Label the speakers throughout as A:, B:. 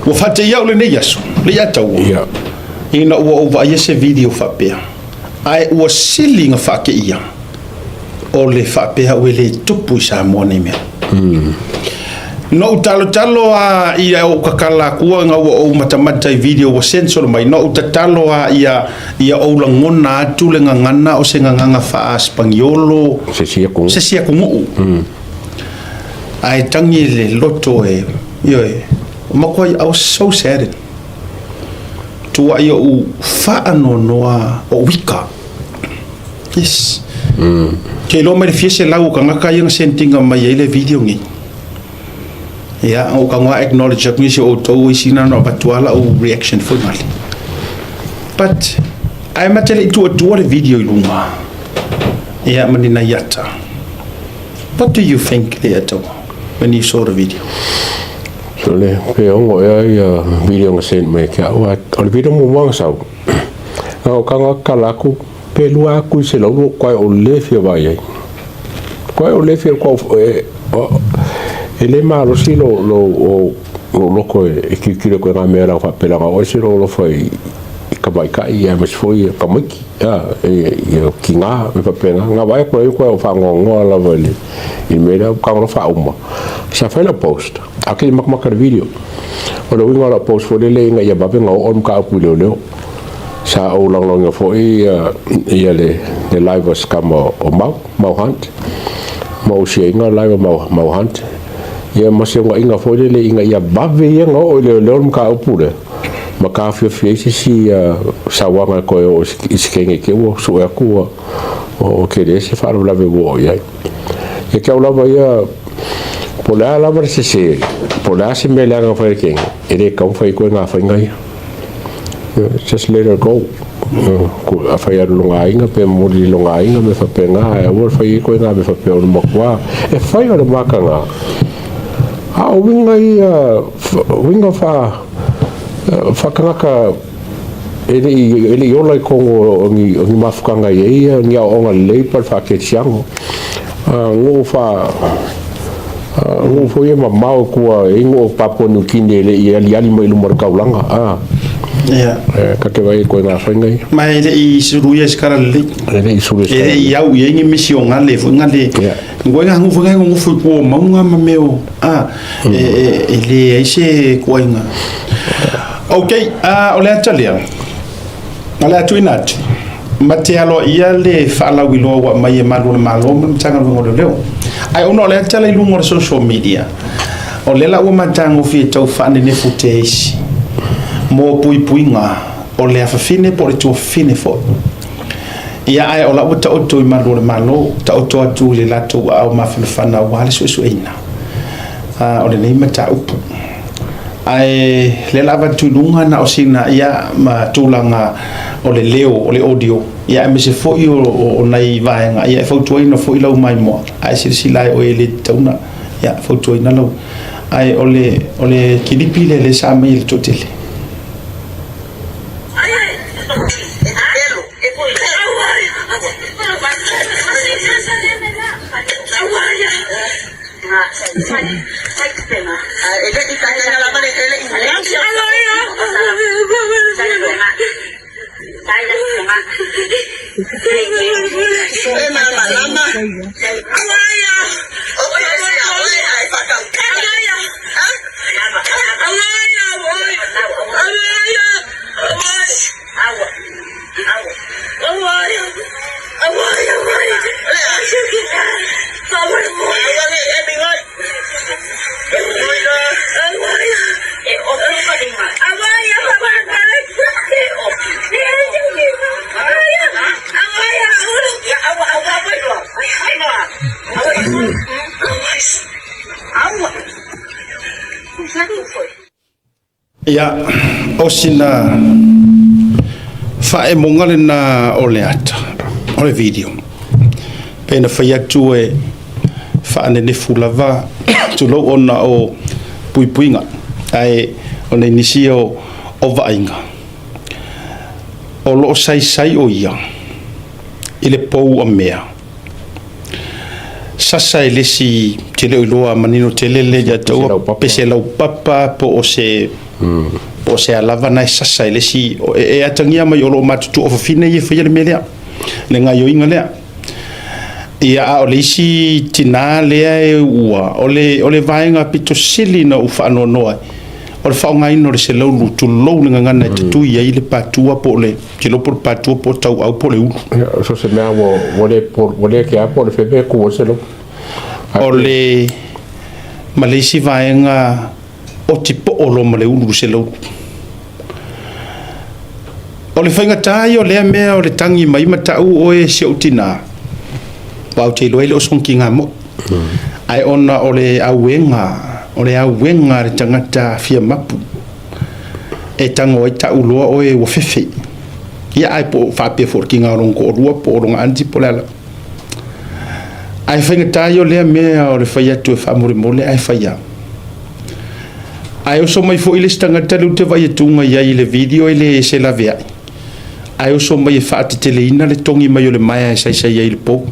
A: Ua faateia au lenei aso, le ia taua, ina ua ou vaaia se video faapea, ae ua sili na faateia o le faapea ua le tupu i Samoa nei mea. Na ou talotalo a ia ou tatala atua na ua ou matamata i video ua send solo mai, na ou tatalo a ia ou lagona atu le gagana o se gagana faa-Sipaniolo,
B: Se si atunuu.
A: Se si atunuu. Ae tagi le loto e, ioe, o matua, I was so saddened. Tuai ou faanoanoa o wika. Yes. Ke iloa mai le fia selau o tagata ia na sendinga mai ai le video nei. Ia, o ka ngoa acknowledge atu nisi o outou isi na no avatu ala o reaction foi male. But ai ma te le i tuatua le video i luga. Ia, ma ni nai ata. What do you think, Leato, when you saw the video?
B: So le pe ongo ea ia video nga send mai ke au a o le video mo wanga sau. Na o kanga kala aku pe lua aku i se lau koe o le fia vai ai. Koe o le fia ko e e le malosi lo lo o lo loko e kilikili koe ngā mea lau whapelanga o se lo lofa i ka maikai ia ma se foi ka maiki ia e ia ki ngā me whapenga ngā vai koe koe o whangongoa lava i le i le mea ka ngaro whauma sa whai la post a ke makamaka le video o le uinga o la post fo lele inga ia vavenga o on ka upu leo leo sa o langolonga foi ia le live o scam o mau mau hunt ma o sia inga live o mau mau hunt ia ma se unga inga foi lele inga ia vave ia nga o leo leo ka upu le ma ka fia fia isi si sawanga koe o i se kenge ke ua su e aku o ke le se whaalavelave lave ua o iai. E ke au lava ia po le a lava le sese po le a se mea leaga whai kenge e le kau whai koe ngā whainga ia. Just let her go. Ku a whai aru longa ainga pe mori longa ainga me whape ngā e aua whai e koe ngā me whape o makua e whai o le maka ngā. A o winga ia winga whakangaka e le i ola i kongo o ni mafukanga i ia ni au onga lei pa le whaketiango. Ngō wha ngō fo ia ma mau kua e ngō Papua New Guinea le i ali ali mai luma o le kaulanga.
A: Ia.
B: Ka te vai koe ngā whainga ia.
A: Ma e le i suru ia skara lelei.
B: E le i suru
A: E le i au i ai ni misi o ngale foi ngale. Ngoi ngā ngufu ngai ngufu i pō maunga ma meo. A, e le ai se kuainga. Ok, o le ata lea. O le atu ina atu. Ma te aloa ia le whaalauiloa ua mai e malu o le malo ma le Matagaluega o Leoleo. Ai ona o le ata la i luga o le social media. O le la ua matagofie e tau whaanenefu te isi. Mō puipuiga o le afafine po o le tuafafine foi. Ia ae o la ua taoto i malu o le malo, taoto atu i le latou aao mafanafana aua le suesueina o lenei mataupu. Ae le la avatu i luga na o sina ia ma tulaga o le leo o le audio ia aemaise foi o nai vaega ia e fautuaina foi lau maimoa ae silasila ai oe e le tatauna ia fautuaina lau ae o le kilipi lea lea sa mai e le toatele. Ia, o sina faaemoga lena o le ata, o le video. Pe na fai atu e faanenefu lava tulou ona o puipuiga, ae o nei nisi o vaaiga. O loo saisai o ia i le pou a mea. Sasa e le isi te le o iloa manino tele le ia taua pe se laupapa po o se Po o se a lava na e sasa i le isi, e atagia mai o lo o matutua o fafine ia e faia le mea lea, le gaoioiga lea. Ia, a o le isi tinā lea e uua, o le, o le vaega pito sili na ou faanoanoa ai, o le faaaogaina o le seleulu, tulou le gagana e tatui ai le patua po o le tilo po o le patua po o tauau po o le ulu.
B: Ia, so se mea ua, ua le, ua le kea po o le feme e ku ai le seleulu.
A: O le, ma le isi vaega oti poo loa ma le ulu le seleulu. O le faigata ia o lea mea o le tagi mai ma tau oe e si ou tinā, aua ou te iloa e le o sona tiga mo'i. Ae ona o le auega, o le auega a le tagata fia mapu, e tago ai tau loa oe ua fefe. Ia ae po o faapea foi o le tiga o lona toalua po o lona aunty po o le a lava. Ae faigata ia o lea mea o le fai atu e faamolemole ae fai lava. Ae oso mai foi le isi tagata lea ou te vaai atu i ai i le video e le se laveai, ae oso mai e faateteleina le togi mai o le maea e saisai ai i le pou.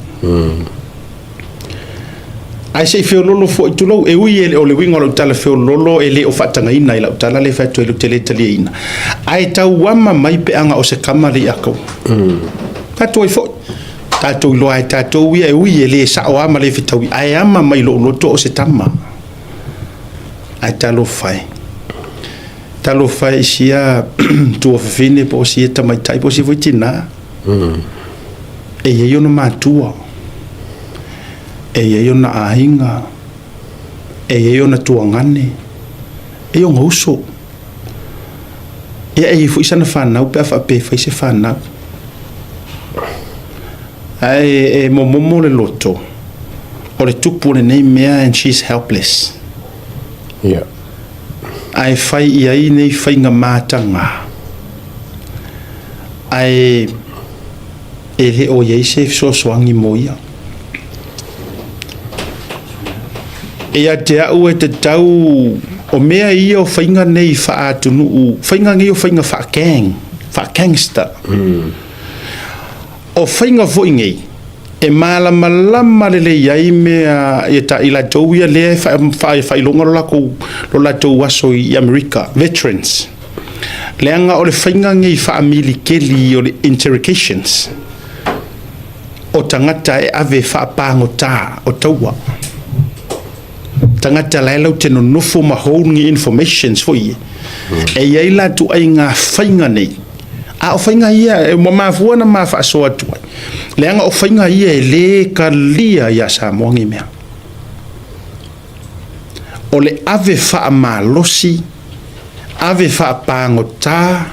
A: Ae se i feololo foi, tulou, e ui e le o le uiga o lau tala feololo e le o faatagaina i lau tala lea e fai atu ai ou te le taliaina, ae tauama mai pe aga o se kama le iakaua. Tatou ai foi, tatou iloa e tatou ia e ui e le sao lava ma le fetaui, ae ama mai i lou loto o se tama. Ae talofa e, talofa e i sia tuafafine po o sia tamaitai po o sia foi tinā. E i ai ona matua, e i ai ona aiga, e i ai ona tuagane, e i ai ona uso. Ia e i ai foi sana fanau pe a faapea e fai se fanau. Ae e momomo le loto o le tupu o lenei mea and she's helpless.
B: Yeah.
A: Ae fai i ai nei faiga mataga. Ae e le o i ai se fesoasoani mo ia. Ia te au e tatau o mea ia o faiga nei faaatunuu, faiga nei o faiga faa-gang, faa-gangster. O faiga foi nei, e malamalama lelei ai mea ia ta, i latou ia lea e faailoga lo latou, lo latou aso i Amerika, veterans. Leaga o le faiga nei faamilikeli o le interrogations o tagata e ave faapagota o taua. Tagata la e lau te nonofo ma hold ni informations foi ia. E i ai la ituaiga faiga nei, a o faiga ia e mafua na ma faasoa atu ai, leaga o faiga ia e le talia ia Samoa nei mea. O le ave faamalosi, ave faapagota,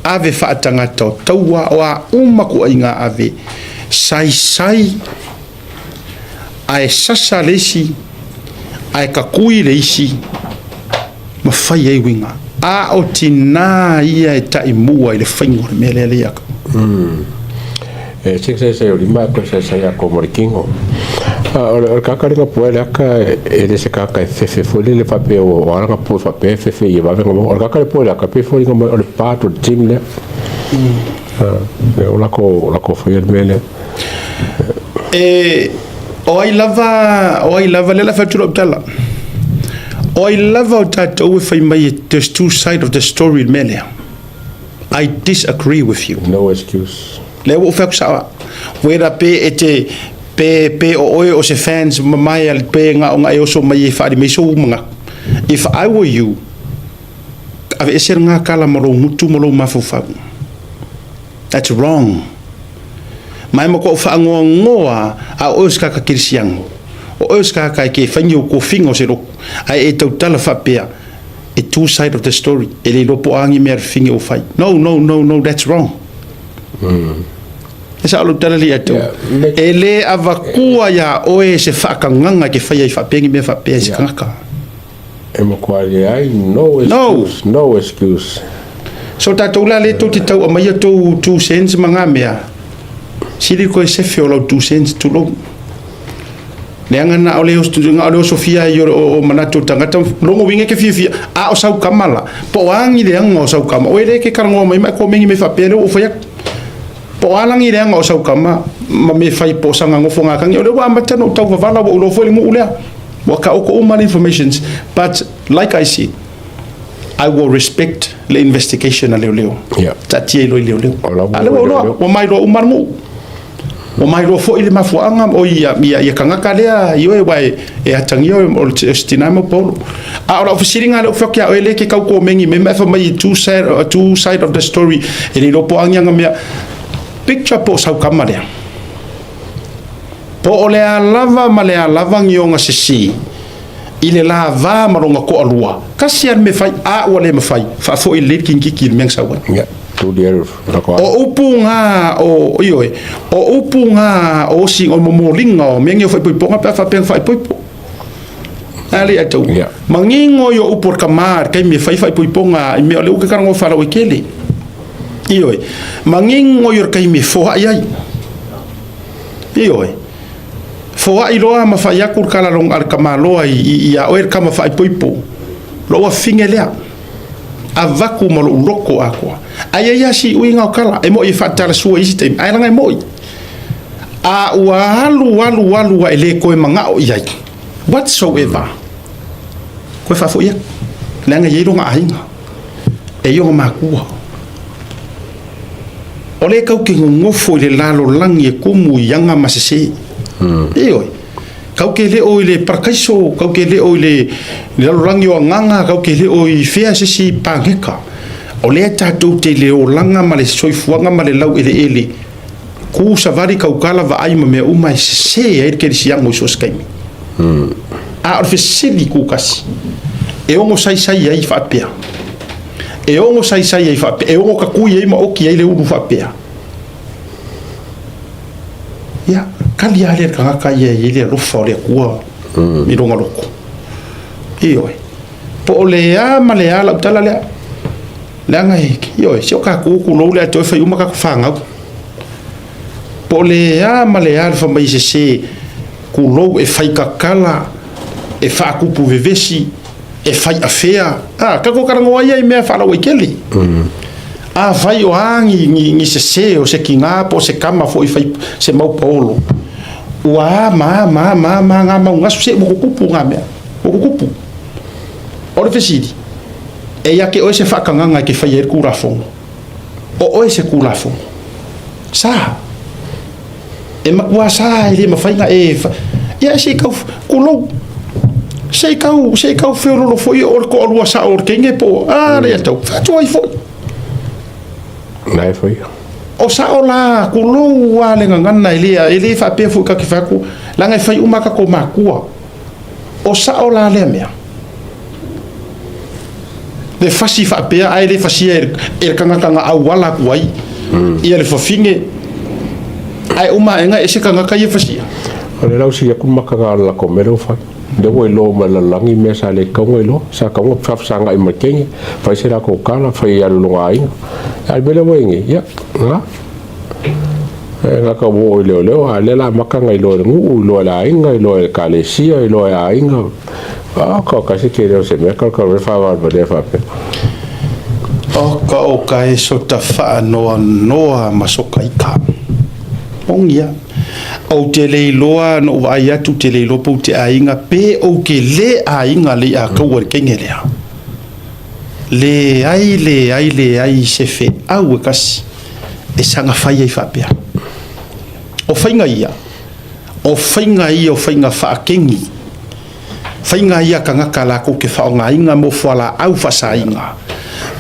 A: ave faatagata o taua, o a uma ituaiga ave, saisai, ae sasa le isi, ae tatui le isi, ma fai ai uiga. A o tinā ia e taimua i le faiga o le mea lea le ia.
B: E se o lima ko se se ya ko mo le kingo. O le kaka le po le aka e le se kaka e fefe fo le fa pe o ala po fa pe fefe i va venga o le kaka le po le aka pe fo le o le pa to team le. O la ko fo le mele.
A: E o ai lava, o ai lava, le la fai atu lau tala. O ai lava o tatou e fai mai there's two side of the story le mea lea. I disagree with you.
B: No excuse.
A: Le ua ou fai atu sao wera pe e te pe pe o oe o se fans mamae al pe nga o nga e oso mai e whaari mai so umanga. If I were you, ave ese ngā kala ma lou ngutu ma lou mafaufau. That's wrong. Mai ma ko whaangoa a o se kaka kirisiango. O oe se kaka e ke whaingi o kofinga o se roku. Ai e tautala whapea. E two side of the story. E le lopo angi mea whingi o whai. No, no, no, no, that's wrong. E sa alo tala li atu. E le avakua ia oe se whaakanganga ke whai ai whapengi mea whapea se kangaka.
B: E mo kwa le ai, no excuse, no, no excuse.
A: So tātou la le tau te tau a mai tau 2 cents ma ngā mea. Sili koe sefe o lau 2 cents tulou. Leaga na o le osofia ai o manatu o tagata, logo uiga e ke fiafia, a o sau kama la. Po o a gi le aga o sau kama, oe le ke kalagoa mai ma e komegi mai faapea lea ua ou fai atu. Po o a lagi le aga o sau kama, ma me fai po o saga gofo gakagi, o lea ua amata ona ou tauvavala ua ou iloa foi le nuu lea. Ua taoto uma le informations, but like I said, I will respect le investigation a leoleo.
B: Yeah.
A: Taatia i loa i leoleo.
B: O la ua
A: A lea ua
B: iloa
A: iloa,
B: leoleo.
A: ua mailoa uma le nuu. Ua mailoa foi le mafuaaga o ia, ia, ia kagaka lea i oe, aua e atagia oe o le se tina ma paolo. A o lau fesiliga lea ou fai atu ia oe lea e te tau komeni mai ma e fai mai two side of the story, e le iloa po o a ni ana mea. Picture po o sau tama lea. Po o le a lava ma le a lava ni ona sese i le lava ma lona toalua, tasi lava le mea e fai, a ua le mafai, faafoi lelei le kinititi i le mea na sau ai.
B: Ia, tuli ai le koa.
A: O upu na o, ioe, o upu na o osi, o momoliga o mea nei o faaipoipoga pe a faapea na faaipoipo. A le atau.
B: Ia.
A: Manino i o upu o le tama i le taimi e fai faaipoipoga i mea o le uke talanoa faalauaitele. Ioe, manino i o le taimi e foai ai. Ioe, foai loa ma fai atu le tala a le tamaloa ia oe le tama faaipoipo, lou afine lea, avatu ma lou loto atoa. Ae i ai lava si uiga o tala, e moi e faatalasua i isi taimi, ae leaga e moi. A ua alu alu alu a e le toe manao i ai, whatsoever, toe faafoi atu, leaga e i ai lona aiga, e i ai ona matua. O lea kau ke nonofo i le lalolagi e kumu i aga ma sese. Ioe. Kau ke le o i le parakaiso, kau ke le o i le lalolagi o agaga, kau ke le o i fea se isi pageka. O lea tatou te le olaga ma le soifuaga ma le laueleele, ku savali kaukala vaai ma mea uma e sese ai le kerisiano i so o se taimi. A o le fesili kukasi, e ono saisai ai faapea. E ono saisai ai faapea, e ono kakui ai ma oki ai le ulu faapea. Ia, kali lava lea le tagata ia e i ai le alofa o le Atua i lona loto. Ioe. Po o le a ma le a lau tala lea. Leaga e, ioe, si o tatou tulou le atoa e fai uma tatou fanau. Po o le a ma le a le fai mai sese, tulou e fai tatala, e faatupu vevesi, e fai afea, a, tatou talanoa ia i mea faalauaitele. Afai o a ni sese o se tina po o se tama foi fai se mau paolo, ua a ma a ma a ma a ma a ngā mau gasu se ua tutupu ngā mea, ua tutupu. O le fesili, e ia te oe se faatagaga e te faia ai le Tulafono? O oe se Tulafono? Sa. E matua sa e le mafai na e ia e se i kau kulou. Se i kau se i kau feololo foi o le toalua sao o le teine po a le atau faatu ai foi.
B: Na e foi.
A: O sao la kulou a le gagana e le e le faapea foi ka te fai atu leaga e fai uma tatou makua. O sao la lea mea. Le fasi faapea ae le fasia e le tagata na auala atu ai ia le fafine ae uma aega e se tagata ia fasia.
B: O le lausi aku maka nga la ko mero fai. Le ua iloa mai lalagi mea sa le kauga iloa. Sa kauga faafesagai ma kenge. Fai se la ko kala, fai alu longa aiga. Ai mele ua ingi, ia, nga. E nga ka wo i leo leo, a le la maka nga iloa le nguu, iloa le aiga, iloa le kalesia, iloa le aiga. A ka ka se ke leo se mea ka ka re fa va le fa pe.
A: O ka o ka e sota faanoanoa ma soka ika. Ogia. Ou te le iloa na ou vaai atu, te le iloa pe ou te aiga, pe ou te le aiga le i a kaua i le kenge lea. Leai, leai, leai se feau e kasi e saga fai ai faapea. O faiga ia, o faiga ia o faiga faakegi, faiga ia a tagata latou te faaaogaina mo fualaau faasaina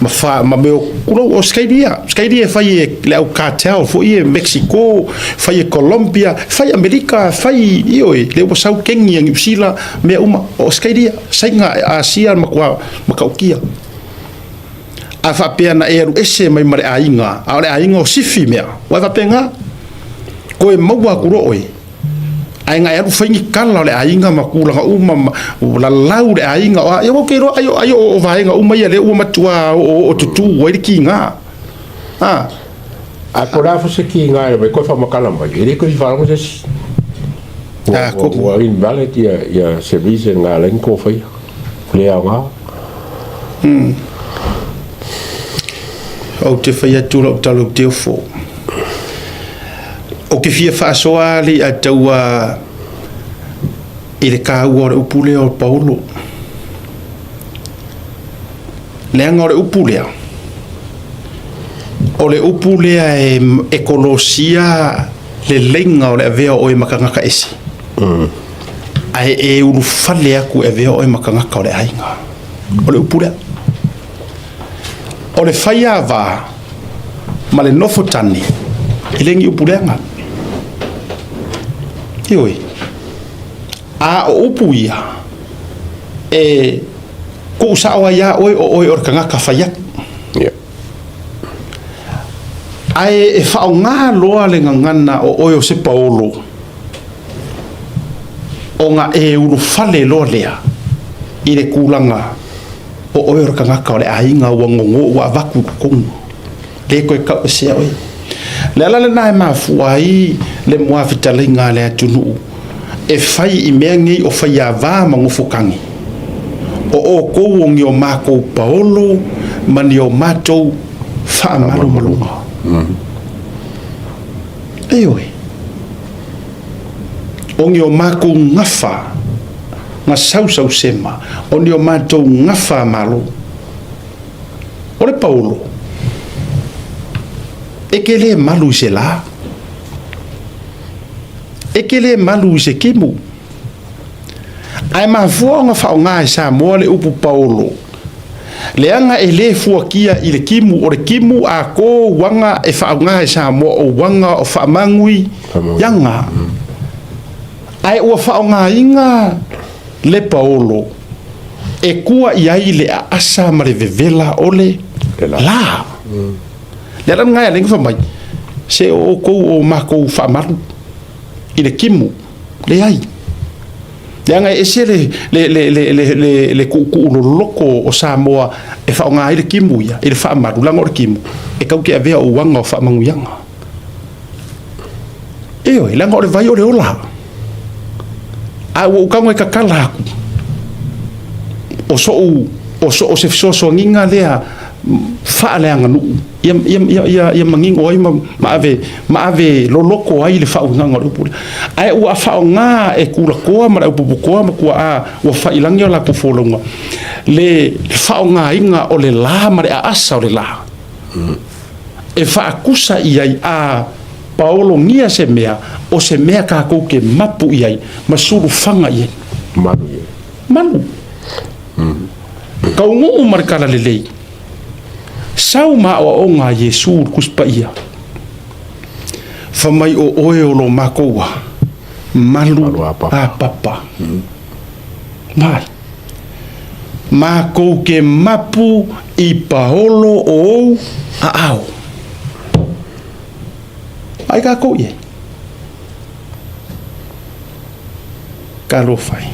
A: ma fa, ma mea o kulou o Australia. Australia e fai e le au cartel foi e Mexico, fai e Colombia, fai Amerika, fai, ioe, le ua sau kegi a Niu Sila, mea uma. O Australia, Saina, Asia matua matautia. A faapea na e alu ese mai ma le aiga, a o le aiga o sifi mea, ua e faapena, koe maua atu loa oe, ae na e alu fai ni kala o le aiga ma tulaga uma ma lalau le aiga, o a, ia ua ou te iloa ai o, ai o vaega uma ia lea ua matua oo tutū ai le kiga. A.
B: A po o le a foi se kiga e aumai koe faamatala mai, e le toe fia faalogo se isi.
A: A, ko.
B: Ua invalid ia se reason na ala ai ona tou faia. Le aoga.
A: Ou te fai atu lau tala ou te ofo. Ou te fia faasoa le ia taua i le kāua o le upu lea o Paulo. Leaga o le upu lea, o le upu lea e, e kolosia le leiga o le avea o oe ma tagata ese. Ae e ulufale atu e avea oe ma tagata o le aiga. O le upu lea. O le faiava ma le nofo tane, e le ni upu leaga. Ioe. A o upu ia, e tuu sao ai ia oe o oe o le tagata fai atu.
B: Yeah.
A: Ae e faaaoga loa le gagana o oe o se paolo, ona e ulufale loa lea i le tulaga o oe o le tagata o le aiga ua gogo ua avatu i totonu, le toe tauesea oe. O le ala lena e mafua ai le muafetalaiga a le atunuu e fai i mea nei o faiava ma nofotagi, o outou o ni o matou paolo ma ni o matou faamalumaluga. Ioe, o ni o matou gafa na sausausema, o ni o matou gafa a Malo. O le paolo, e te le malu i se lā, e te le malu i se timu. Ae mafua ona faaaoga e Samoa le upu paolo, leaga e le fuatia i le timu, o le timu atoa uaga e faaaoga e Samoa o uaga o faamagui iaga. Ae ua faaaogaina le paolo e tua i ai le aasa ma le vevela o le la. Le ala lena e ala ai ona fai mai, se o outou o matou faamalu i le timu, leai. Leaga e ese le, le, le, le, le, le, le tuutuu loloko o Samoa e faaaoga ai le timu ia i le faamalu, leaga o le timu e tau te avea o uaga o faamanuiaga. Ioe, leaga o le vai o le ola. A ua ou tago e tatala atu, o so'u, o so, o se fesoasoaniga lea faaleaganuu ia, ia, ia, ia, ia manino ai ma, ma ave, ma ave loloto ai le faauigaga o le upu lea. Ae ua faaaoga e Tulatoa ma le aupuputoa ma tuaa ua faiilagi o latou folauga le faaaogaina o le la ma le aasa o le la. E faatusa i ai a paologia se mea, o se mea tatou te mapu i ai ma sulufaga i ai.
B: Malu i ai.
A: Malu. Taunuu ma le talalelei. Sau ma aoaoga a Iesu le Tusi Paia. Fai mai o oe o lo matou a malu a papa. Mai. Makou ke mapu i paolo o ou aao. Ai kakou i ai. Talofa e.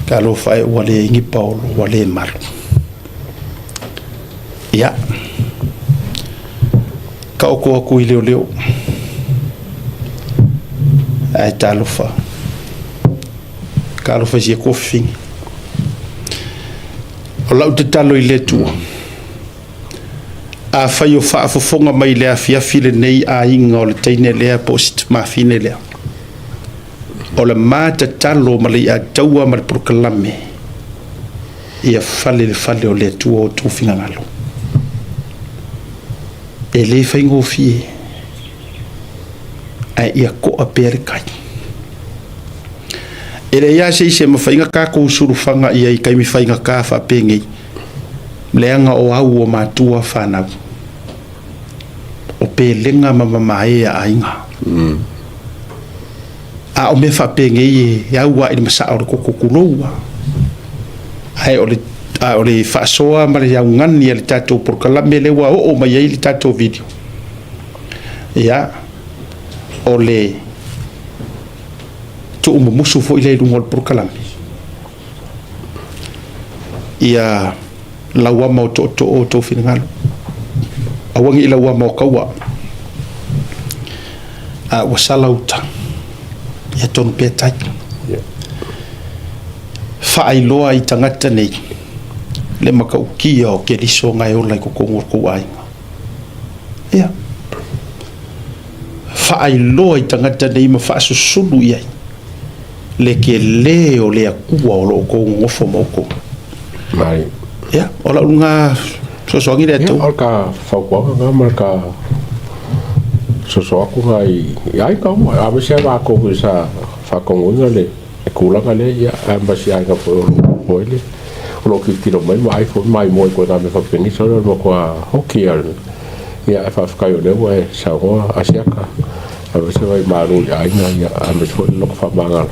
A: Talofa e ua le ingi paolo, ua le malu. Ia, taoto atu i leoleo, ae talofa, talofa i si tofi. O lau tatalo i le Atua, afai o faafofoga mai i le afiafi lenei aiga o le teine lea po o si tamafine lea, o le ma tatalo ma le iataua ma le polokalame, ia fale le fale o le Atua o outou finagalo. E le faigofie, ae ia to'a pea le tai. E leai lava se isi e mafai ona tatou sulufaga i ai i taimi faigata faapenei, leaga o au o matua fanau, o pelega ma mamae a aiga. A o mea faapenei e au lava i le masaa o le toto tulou lava. Ae o le, a o le faasoa ma le augani a le tatou polokalame lea ua oo mai ai le tatou video, ia, o le tuumumusu foi lea i luga o le polokalame, ia lauama o tootoo o outou finagalo, aua ne i lauama o taua, a ua sala uta, ia tonu pea tai. Faailoa i tagata nei le matautia o Keriso na e ola i totonu o le tou aiga. Ia, faailoa i tagata nei ma faasusulu i ai le tele o le Atua o lo o outou nonofo ma outou.
B: Mai.
A: Ia, o lau lena fesoasoani lea
B: Ia, o le ta fautuaga lena ma le ta soso atu lena i aiga uma, aemaise lava matou foi sa faatonuina le tulaga lea, ia, ae ma si aiga foi o lo o foi le o lo o tilotilo mai ma vaai foi ma maimoa i ituaiga mea faapeni, sole o le matua hoki lava. Ia, ae faafetai o lea ua e saunoa Asiata, aemaise vai malu i aiga, ia, aemaise foi le loto faamagalo.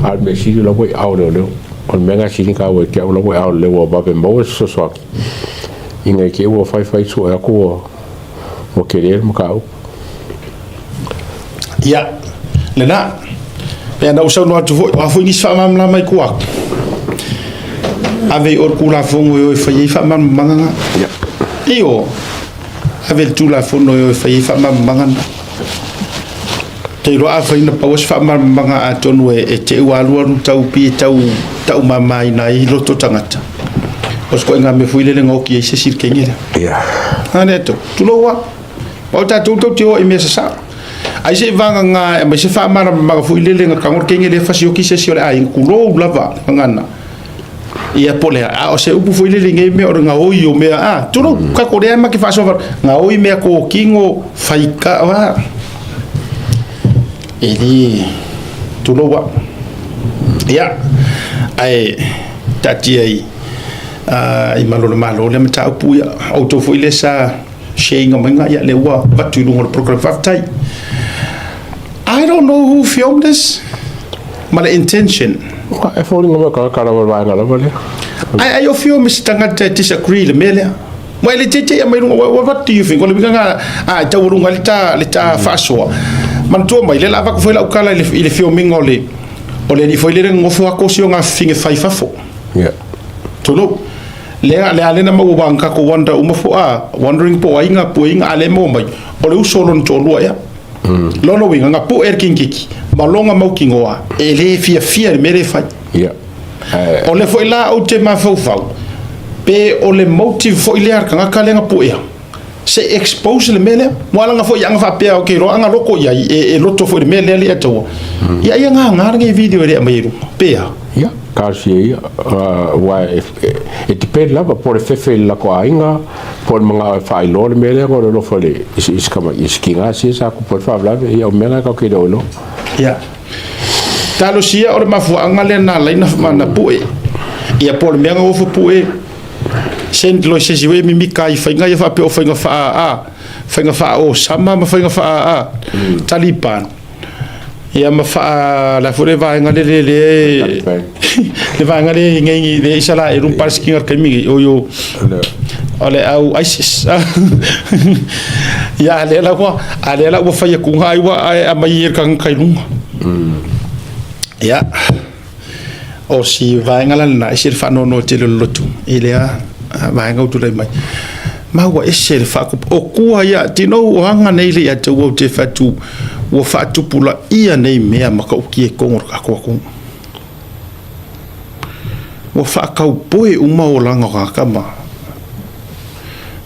B: A o le mea sili o la ua i aao o leoleo. O le mea lena e sili ona taua ia te au, o la ua i aao o leoleo ua vave maua se fesoasoani ina i te i ua faifai sue atu ua tele le mataupu.
A: Ia, lena. Pei ona ou saunoa atu foi, o a foi nisi faamalamalama i tua atu, ave i o le Tulafono e o e fai ai faamalamalamaga na.
B: Ia.
A: Io, ave le Tulafono e o e fai ai faamalamalamaga na. Te iloa afai na pau se faamalamalamaga atonu e te ua alualu tau pi e tau taumamaina ai loto tagata. O se ituaiga mea foi lele na oti ai se isi i le kegi lea.
B: Ia.
A: A lea tau, tulou lava. O tatou tou te o i mea sasao. Ai se i vagana e aumai se faamalamalamaga foi lele na tago le kegi lea fasioki se isi o le aiga, tulou lava le gagana. Ia po o le a, a o se upu foi lele i nei mea o le gaoi o mea, a, tulou, tatou lea ma te faasoa, gaoi mea totino, fai ka, a, e le, tulou a. Ia, ae taatia i, i malu o le Malo lea mataupu, ia, outou foi lea sa share ina maiga, ia, lea ua avatu i luga o le program, faafetai. I don't know who filmed this, ma le intention.
B: E foliga mai o tagata lava le vaega lava lea.
A: Ai ai o filme se tagata e disagree le mea lea. Wa e le teitei mai luga, what do you think? O le uiga nga a e taualuga ai le ta le ta faasoa. Manatua mai, lea la avatu foi lau tala i le i le filming o le o le alii foi lele na nofo atu o si ona fafine fai fafo.
B: Yeah.
A: Tulou. Lea lea lea na maua wa na tatou wonder uma fo a wondering po o ai nga puaiga a lea e maua mai o le uso o lona toalua ea. Lona uiga, na pue le kingkiki ma lona mautinoa e le fiafia i le mea lea e fai.
B: Ia.
A: O lea foi la ou te mafaufau, pe o le motive foi lea a le tagata lea na puea, se i expose le mea lea. Mua leaga foi ana faapea, ok, loa ana loto i ai, e loto foi i le mea lea e taua. Ia ai agaga lenei video e le aumai i luga, pe a?
B: Ia, talosia ia, aua e depend lava po o le fefe i le latou aiga, po o le manao e faailoa le mea lea na o le alofa i si tiga sia sa tupu ai le faalavelave, ia o mea na tatou te le o iloa.
A: Ia. Talosia o le mafuaaga lea na ala ai na pue. Ia po o le mea na ofo pue send loa i se isi e mimika ai i faiga ia faapea o faiga faa a, faiga faa-Osama ma faiga faa a, Taliban. Ia ma faa, le a foi le vaega lele le le vaega le nei le Isaraelu ma Palesitina i le taimi nei, o yo o le au ISIS. Ia a lea la ua a lea la ua fai atu ai ua aumai e le tagata i luga. Ia o si vaega la lena, e ese le faanoanoa tele o le loto i lea vaega ua tulai mai. Ma ua ese le faatupu. O tua ia, tinou o aga nei le ia te ua ou te fai atu, ua faatupulaia nei mea matautia i totonu o le tatou atunuu. Ua faataupoe uma olaga o tagata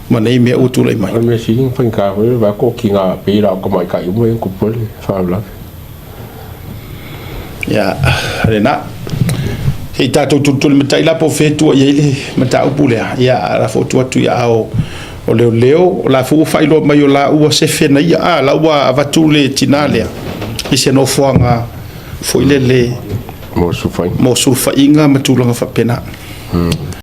A: ma nei mea ua tulai mai.
B: O le mea sili ona faigata foi o le vaai atu o tiga pei la o tamaitai uma ia na tupu ai le faalavelave.
A: Ia, lena. Se i tatou tulitulimatai la po o fea e tua i ai le mataupu lea. Ia, a la foi ua tuu atu i aao o leoleo, o la foi ua faailoa mai o la ua sefe na ia, a, la ua avatu le tina lea i se nofoaga foi lele
B: mo sulufaiga
A: ma tulaga faapena.